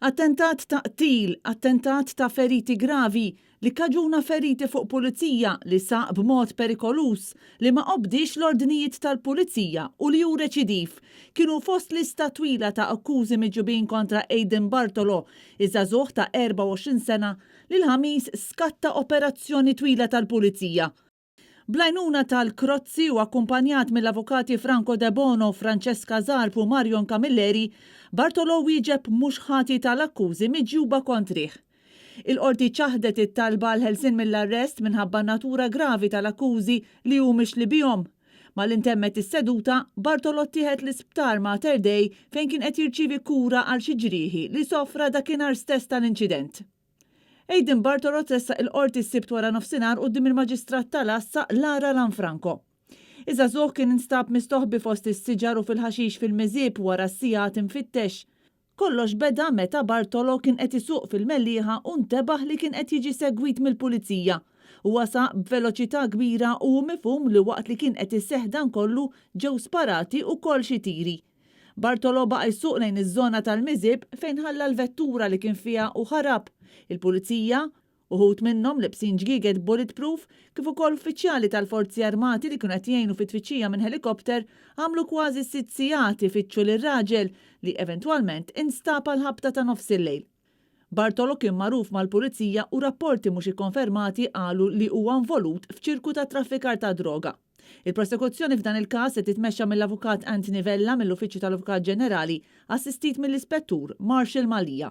Attentat ta' qtil, attentat ta' feriti gravi, li kkaġuna feriti fuq pulizija, li saq b'mod perikoluż, li ma obdiex l-ordnijiet tal-pulizija u li hu reċidiv, kienu fost lista twila ta' akkużi miġjubin kontra Aiden Bartolo, iż-żagħżugħ ta' 24 sena li l-Ħamis skatta operazzjoni twila tal-pulizija. Bl-għajnuna tal-Krozzi u akkumpanjat mill-avukati Franco Debono, Francesca Zarb u Marion Camilleri, Bartolo wieġeb mhux ħati tal-akkużi miġjuba kontrih. Il-Qorti ċaħdet it-talba għall-ħelsien mill-arrest minħabba n-natura gravi tal-akkużi li hu mixli bihom. Malli ntemmet is-seduta, Bartolo ttieħed l-Isptar Mater Dei fejn kien qed jirċievi kura għal xi ġrieħi li sofra dakinhar stess tal-inċident. Aiden Bartolo tressaq il-Qorti s-Sibt waranofsinhar quddiem il-Maġistrat tal-Għassa Lara Lanfranco. Iż-żagħżugħ kien instab mistoħbi fost is-siġar u fil-ħaxix fil-Miżieb wara sigħat imfittex. Kollox beda meta Bartolo kien qed isuq fil-Mellieħa u ntebaħ li kien qed jiġi segwit mill-Pulizija. Huwa saq b'veloċità kbira u hu mifhum li waqt li kien qed iseħħ dan kollu ġew sparati ukoll xi tiri. Bartolo baqa' jsuq lejn iż-żona tal-Miżieb fejn ħalla l-vettura li kien fiha u ħarab. Il-Pulizija, uħud minnhom libsin ġgieget bulletproof, kif ukoll uffiċjali tal-Forzi Armati li kienu qed jgħinu fit-tfittxija minn ħelikopter, għamlu kważi sitt sigħat ifittxu lir-raġel li eventwalment instab għall-ħabta ta' nofsillejl. Bartolo kien magħruf mal-Pulizija u rapporti mhux ikkonfermati qalu li huwa involut f'ċirku ta' traffikar ta' droga. Il-prosekuzzjoni f'dan il-każ se titmexxa mill-Avukat Anthony Vella mill-Uffiċċju tal-Avukat Ġenerali, assistit mill-Ispettur Marshall Mallia.